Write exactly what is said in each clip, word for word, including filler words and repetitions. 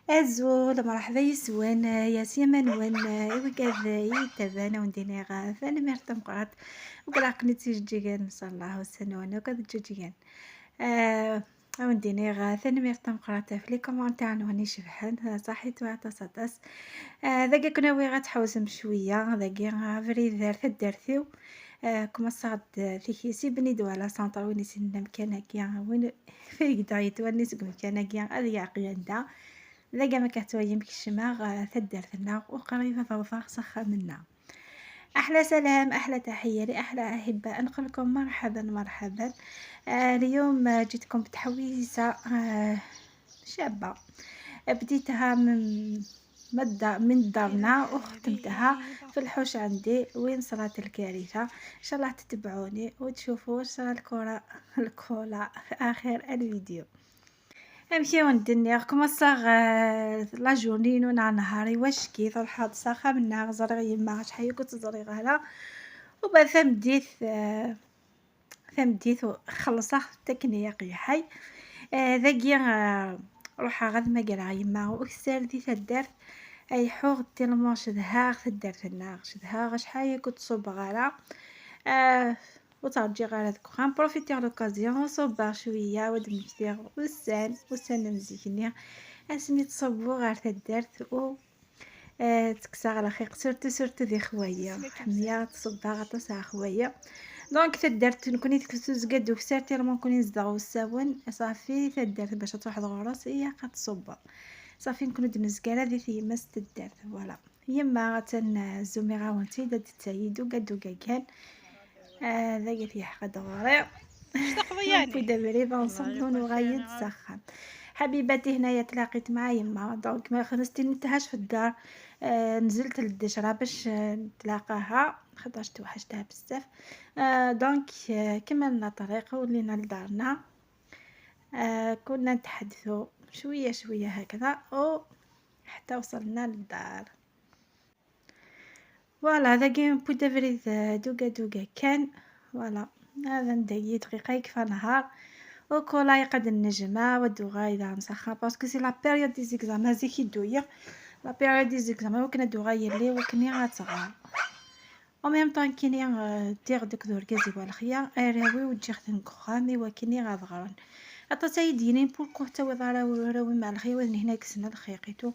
Azul, merḥba yes-wen, ya s yama-nwen, i wigad i yi-d-ttaban, a wen-d-iniɣ tanemmirt tameqqrant. Wekleɣ-ken-id s ijeǧǧigen, ncallah ussan-nwen akk ad ǧǧuǧgen. Ah, a wen-d-iniɣ tanemmirt tameqqrant ɣef les commentaires-nwen icebḥen, saḥit aṭas aṭas. Ah, dagi ad ken-awiɣ ad tḥewsem cwiya, dagi abrid ar taddart-iw. Ah, kumaṣaɣ-d tiki si Bni Dwala Centre, win issinen amkan-agi, win fig-d yettwalin seg umkan-agi ad yeɛqel anda. Dagi ma k-ttwalin kecmeɣ, ah, taddart-nneɣ u qrib ad awḍeɣ s axxam-nneɣ. أحلى سلام، أحلى تحية لأحلى أحباء، نقول لكم مرحبا مرحبا. آه، اليوم، آه، جيتكم بتحويسة، آه، شابة. بديتها من، من الدا-، من دارنا وختمتها في الحوش عندي وين صرات الكارثة. إن شاء الله تتبعوني وتشوفوا واش صرا الكرة، الكولا في آخر الفيديو. Amek i wen-d-nniɣ, kumaṣaɣ, eh, la journée-inu neɣ nnhar-iw acki, truḥeɣ-d s axxam-nneɣ, ẓriɣ yemma acḥal yakk ur tt-ẓriɣ ara. U ba tameddit, eh, tameddit u-, xellṣeɣ-t akken i aqliḥay. Eh, dagi, eh, ruḥeɣ ad magreɣ yemma ukessar di taddart. Ay ḥuɣ tellement cedhaɣ taddart-nneɣ, cedhaɣ acḥal yakk ur tt-ṣubbeɣ ara. Eh, ur tt-rǧiɣ ara deg uxxam. Profitiɣ l'occasion, ṣubbeɣ cwiya, u ad d-mmektiɣ ussan, ussan n zik-nni, asmi ttṣubbuɣ ɣer taddart u, eh, ttekkseɣ lxiq, surtout, surtout di xwayya. Ḥemmleɣ ad ttṣubbeɣ aṭas ɣer xwayya. Donc, taddart nekkni tekkes uzgad ukessar, tellement nekkni nezdeɣ usawen, ṣafi, taddart bac ad truḥeḍ ɣur-s, ilaq ad tṣubbeḍ. Ṣafi, nekkni ur d-nezgi ara di tyemmat n taddart, voilà. Yemma, atan, eh, zzumiɣ-awen-tt-id, ad d-tayi duga duga kan. Ah, dagi tyeḥqed ɣur-i. Tectaqeḍ-iyi yeɛni? Newwi-d abrid ensemble u nuɣal-d s axxam. Ḥabibati, hnaya tlaqit مع yemma. Donc, ma xdest-iyi nethac fi ddar. Ah, nzelt-d ccra bac, ah, netlaqa-ha, xaṭerc tewḥec-iteɣ bezzaf. Ah, donc, ah, kemmlna ṭṭriq, ولينا لدارنا. آه، كنا نتحدثوا شوية شوية هكذا، و حتى وصلنا للدار. Voilà، داكي نبدا بريد دوكا دوكا كان. Voilà، هذا ندير دقيقة يكفى نهار. وكولا يقعد النجمة ودوغا إذا مسخن، parce que c'est la période des examens، زيك يدويا. La période des examens، وكنا دوغا يلي وكني غاتغار. En même temps كيني، آه، دير دوك ذو ركازي والخيا، آه، راوي وتجيخ ذنك خامي وكيني غاضغرن. أطا سيدينين بوركو حتى وضع راوي، راوي مع الخيا وذن هنا كسنا الخيقيتو.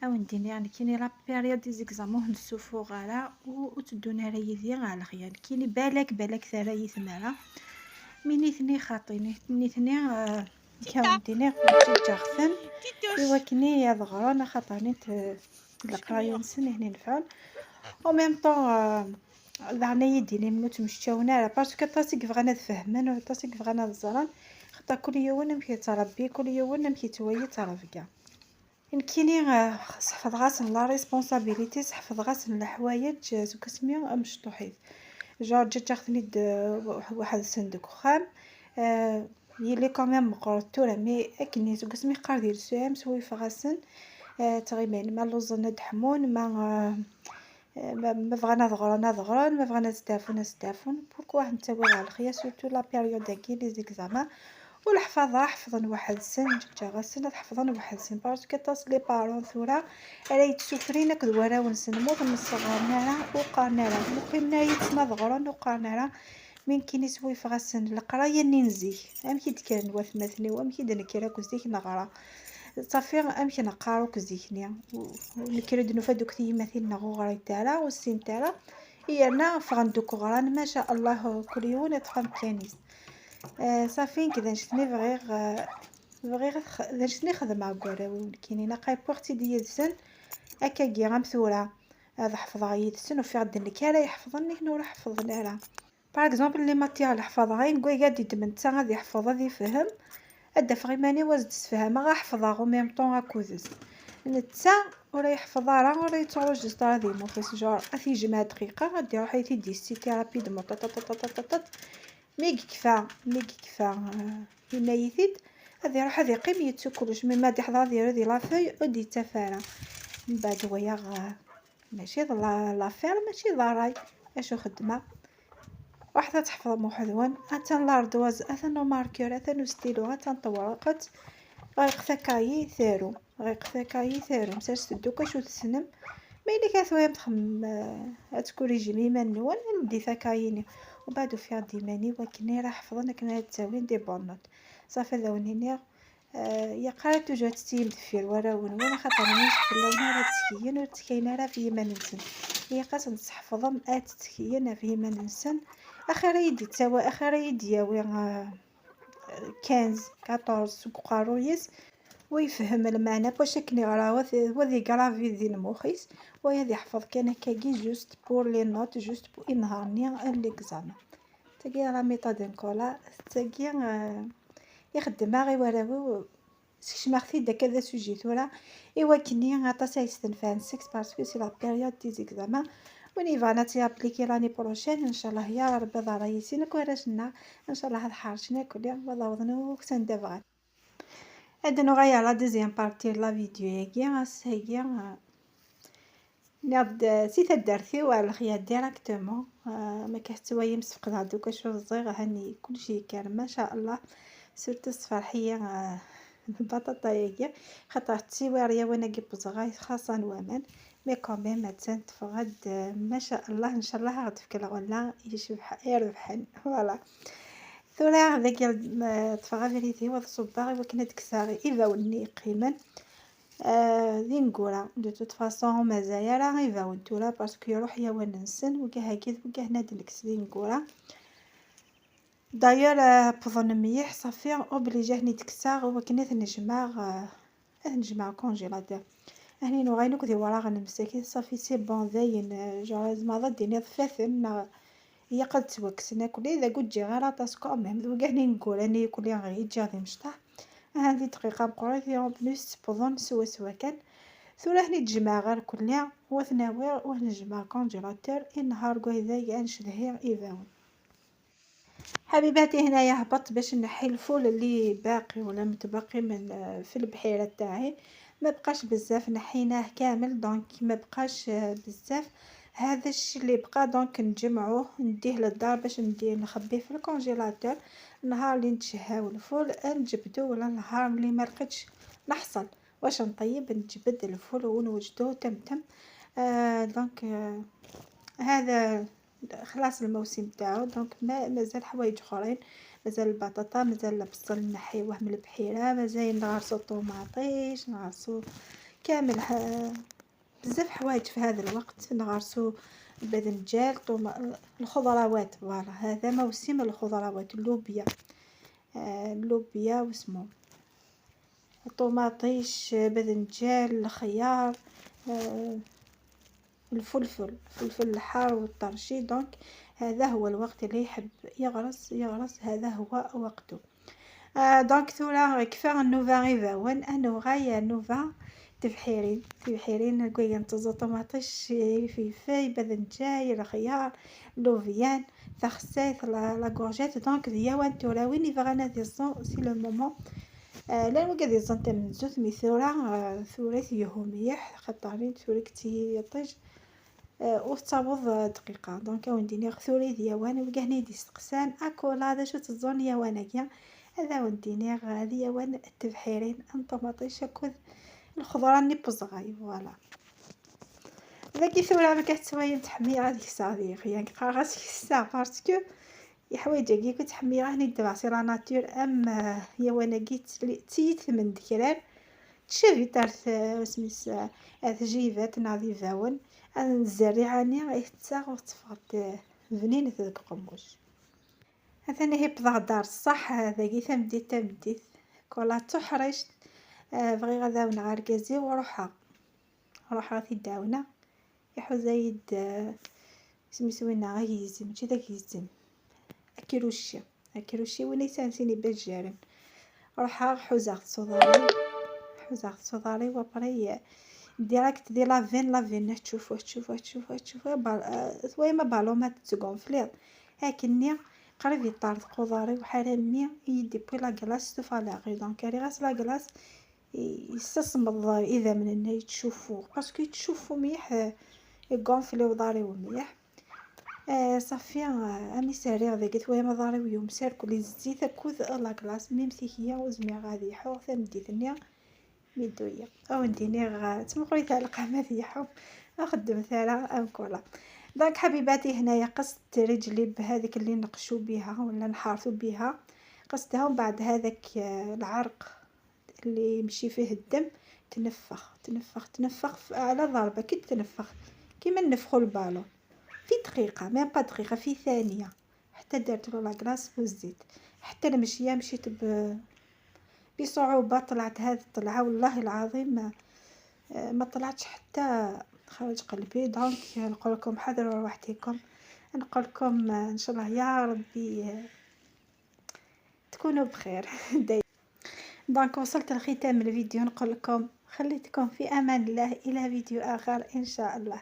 أو نديني يعني كيني la période des examens نسوفو غالا و-، وتدونا رايدي على الخيا. كيني بالك، بالك ثرا يثمارا. مي نيثني خاطي، نيث-، نيثني، آه، كاون ديني جاغثن. إوا كني يضغرون خاطر نيت، آه، القراية نسن هنا نفعل. En même temps، آه، دعنا يديني متمشاونا على parce que طاسي كيف غانا تفهمن وطاسي كيف غانا تزرن. خاطر كل يوم نمشي تربي، كل يوم نمشي توي تربي كاع. نكيني، آه، حفظغاسن la responsabilité، حفظغاسن الحوايج، آه، سوك اسمي مشطوحيت. Genre جات جاختني د-، واحد السن ديك وخام، آه، يلي quand même مقرط تورا، mais أكني سوك اسمي قار ديال السوام، سوي فغاسن، آه، تغيبين ما لوزن دحمون، ما، آه، ما، ما بغانا ضغرنا ضغرن، ما بغانا زدافون زدافون. Pourquoi نتاوي على الخيا، surtout la période هاكي les examens. والحفاظة حفظن واحد السن، جا غسن حفظن واحد السن، parce que طاس les parents ثورا راه يتسوفرين هاك دواراو نسن موت من الصغار نارا وقار نارا. مقيم نارا يتسمى ضغرن وقار نارا. من كيني سوي فغسن القراية نين زيك. أمكي دكرن وثمثني وأمكي دنكرا كوزيك نغرا. صافي، أمشي نقارو كزيكني. ونكرد نفدك ثيمتين نغو غري تارا والسين تارا. إيرنا فغن دوك غران، ما شاء الله، كل يوم يطفى مكانيس. آه، صافي، كذا نشتني بغيغ، آه، بغيغ خ-، ذا نشتني خدمة قولا وين كينينا قاي بوغتي دي يدسن. أكا جي غام ثورة. هذا حفظها يدسن وفي غد النكارة يحفظني هنا ولا حفظنا راه. Par exemple، les matières اللي حفظها، نقول قاعد يدمن تا غادي يحفظ، غادي يفهم. أدا فغي ماني واز تسفهم، غا حفظها غو même temps أكودز. نتا ولا يحفظها راه، ولا يتروجستر هذه مو فيس جار. أثي جمع دقيقة، غادي يروح يثي ديسيتي rapidement، طط، طط، طط، طط، طط. مي كفا، مي كفا، آه، هنا يثيد. غادي يروح هذا يقيم يتسو كلش، مي ما دي حضر ديالو دي لافوي ودي تفارة. من بعد هو يغ-، ماشي لا-، لافير، ماشي لا راي. اشو خدمة؟ وحدة تحفظ محذون، اتان لاردواز، اتان لو ماركور، اتان ستيلو، اتان طورقت. Ɣiqet akayi tarum, ɣiqet akayi tarum, serset-d akk acu tessnem. Ma yella kra twayam txemmem, eh, ad tkurijim iman-nwen, ldit akayi-nni. Umbeɛd ufiɣ-d iman-iw akken ara ḥefḍen, akken ara ttawin des bonnes notes. Ṣafi ad awen-iniɣ, eh, yeqqar toujours ad tettiyim deffir warraw-nwen, axaṭer mmi-s fell-awen ara ttekkiyen, ur ttekkayen ara ɣef yiman-nsen. Ilaq ad ten-tesḥefḍem ad ttekkiyen ɣef yiman-nsen. Axir ad yi-d-ittawi, axir ad yi-d-yawi, eh, quinze, quatorze seg uqerruy-is, wa yefhem lmeɛna n wacu akken yeɣra, wa t-, wa d igravi di lmux-is, wa ad iḥfeḍ kan akkagi juste pour les notes, juste pour inehar-nni n l'examen. Tagi la méthode Nicolas, tagi, euh, ixeddem-aɣ i warraw-iw, sekcmeɣ-t-id akka d asuji tura, i wakken aṭas ay stenfɛen seg-s, parce que c'est la période des examens. Win yebɣan ad tt-yappliquer l'année prochaine, ncallah ya Rebbi ad aɣ-yissin akk warrac-nneɣ, ncallah ad ḥercen akk, ad awḍen akk s anda bɣan. Ad nuɣal ɣer la deuxième partie n la vidéo-agi, ass-agi, euh, nniɣ-d, euh, si taddart-iw ar lexyal directement, euh, ma akka tettwayim sfeqdeɣ-d akk acu ẓẓiɣ, hani kullec yekker, ma sha Allah, surtout tessefreḥ-iyi, euh, lbaṭaṭa-agi, xaṭer tettiwir yawan-agi n uzɣay, xaṣṣa n waman. Mais quand même, attan teffeɣ-d, euh, ma sha Allah, ncallah ad ɣ-d-tefk lɣella icebḥ-, irebḥen. Voilà. Tura dagi, euh, ṭṭfeɣ abrid-iw ad ṣubbeɣ i wakken ad kkseɣ ibawen-nni yeqqimen, euh, d ineggura. De toute façon, ur mazal ara ibawen tura, parce que iruḥ yawan-nsen, wigah-agi d wigah-nni ad nekkes d ineggura. D'ailleurs, euh, wwḍen mliḥ, ṣafi, obligé ad ten-id-kkseɣ i wakken ad ten-jmeɣ, euh, ad ten-jmeɣ congélateur. Ahni nuɣayen akk d iwraɣen msakit, ṣafi, c'est bon, dayen, euh, genre, tzemreḍ ad d-tiniḍ faten, neɣ ilaq ad ttwakksen akk. Lli d agu ǧǧiɣ ara aṭas quand même, d wigah-nni ineggura-nni akk lli ɣer ǧǧiɣ d imecṭaḥ. Aha, di dqiqa meqqrit, en plus, wwḍen swaswa kan. Tura ahni d-jemɛeɣ irkelli, wa ten-awiɣ, wa ten-jemɛeɣ congélateur, i nnhar n waydag ad ncedhi ibawen. حبيباتي، هنايا هبطت باش نحي الفول اللي باقي ولا متبقي من، آه، في البحيرة تاعي. ما بقاش بزاف، نحيناه كامل، donc ما بقاش، آه، بزاف. هذا الشي اللي بقى، donc نجمعوه، نديه للدار باش نديه نخبيه في الكونجيلاتور. نهار اللي نتشهاو الفول نجبدو، ولا نهار اللي ما لقيتش نحصل واش نطيب، نجبد الفول ونوجدو تم تم. آه، donc، آه، هذا خلاص الموسم تاعو، donc ما-، مازال حوايج اخرين، مازال البطاطا، مازال البصل نحيوه من البحيرة، مازال نغرسو الطوماطيش، نغرسو كامل ح-، بزاف حوايج في هذا الوقت، نغرسو الباذنجال، طوما-، الخضروات، voilà، هذا موسم الخضروات، اللوبيا، آه، اللوبيا واسمو الطوماطيش، باذنجال، الخيار، آه، الفلفل، الفلفل الحار والطرشي. Donc هذا هو الوقت اللي يحب يغرس، يغرس، هذا هو وقته. آه، donc ثورة كفا نوفا غيباون، أنوغاي نوفا تبحيرين، تبحيرين كويا نتزو طوماطيش، في في باذنجاي، الخيار، لوفيان، تخسيت، la courgette. Donc دياوان ثورة وين يبغى نادي الزون، c'est le moment. آه، لان وقد يزن تمنزوت مي ثورة، آه، ثورة يهو مليح، خاطر ثورة كتي يطيج، آه، وتصابوض دقيقة. Donc أو نديني ثورة دياوان، وكهني دي استقسان، أكولا، هذا شو تزون ياوان أكيا. هذا وديني غادي ياوان التبحيرين، أن طماطيش أكل الخضرة ني بزغاي، voilà. ذاكي ثورة ما كتسوى يتحمي غادي يساغ دي خيان، قا غاسك يساغ parce que يحوايج كي كتحمي راني دابا سي la nature، ام، آه، يا وانا قيت لي تيت من دكرار تشافي تارت، آه، سميس، آه، آه، تجيبات ناضي فاون. انا الزريعاني غيتساغ وتفغت، آه، بنينة ذاك قموش. هذا هي بضع دار الصح، هذا كي تمديت، تمديت كولا تحرشت. آه، بغي غدا ونغار كازي وروحها، روحها في الداونه. يحوزايد، آه، سميتو وين غا يزم، ماشي داك يزم. اكيروشي، اكيروشي وين يسانسيني باش جارن. روحها حوزة صداري، حوزة صداري وابري direct دي لافين، لافين تشوفوه، تشوفوه، تشوفوه، تشوفوه، بال-، آه، ثويما بالومات تغونفلي. هاكني قريب يطارد قضاري وحرامي يدي بوي لا كلاص تفالاغي. Donc ريغاس لا كلاص يستسمض إذا من هنا يتشوفو، parce que يتشوفو مليح، آه، يغونفليو ضاريو مليح. آه، صافي، آه، أمي ساريغ ذاك تويا مضاري ويوم سير كل الزيت أكود لاكلاص، ميم تيكيا وزميغ غادي يحوغ ثمديث-ني ميدويا. أو نديني غ-، تمغوي تاع القهوة ذي يحوم. أخدم ثارة أم كولا. دونك حبيباتي، هنايا قصت رجلي بهذيك اللي نقشو بيها ولا نحارثو بيها، قصتها، ومن بعد هذاك، آه، العرق اللي يمشي فيه الدم تنفخ، تنفخ، تنفخ ف-، على ضربة كي تنفخ، كيما نفخو البالون في دقيقة، même pas دقيقة، في ثانية، حتى درت له لاكلاص والزيت، حتى المشية مشيت ب-، بصعوبة. طلعت هذه الطلعة والله العظيم ما، ما طلعتش حتى خرج قلبي. دونك نقول لكم حذروا رواحتكم، نقول لكم إن شاء الله يا ربي تكونوا بخير. دايما. دونك وصلت لختام الفيديو، نقول لكم خليتكم في امان الله الى فيديو اخر ان شاء الله.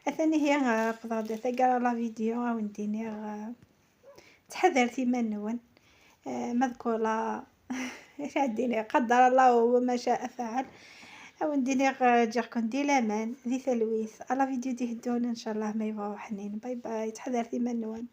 اثاني هي غرق ضغط ثقرا لا فيديو او نديني غ-، تحذر ثيمان نون. آه، مذكورة. اش عنديني؟ قدر الله وما شاء فعل. او نديني غ-، جيركم دي لامان ذي ثلويث على فيديو دي هدون ان شاء الله ما يبغوا حنين. باي باي، تحذر ثيمان نون.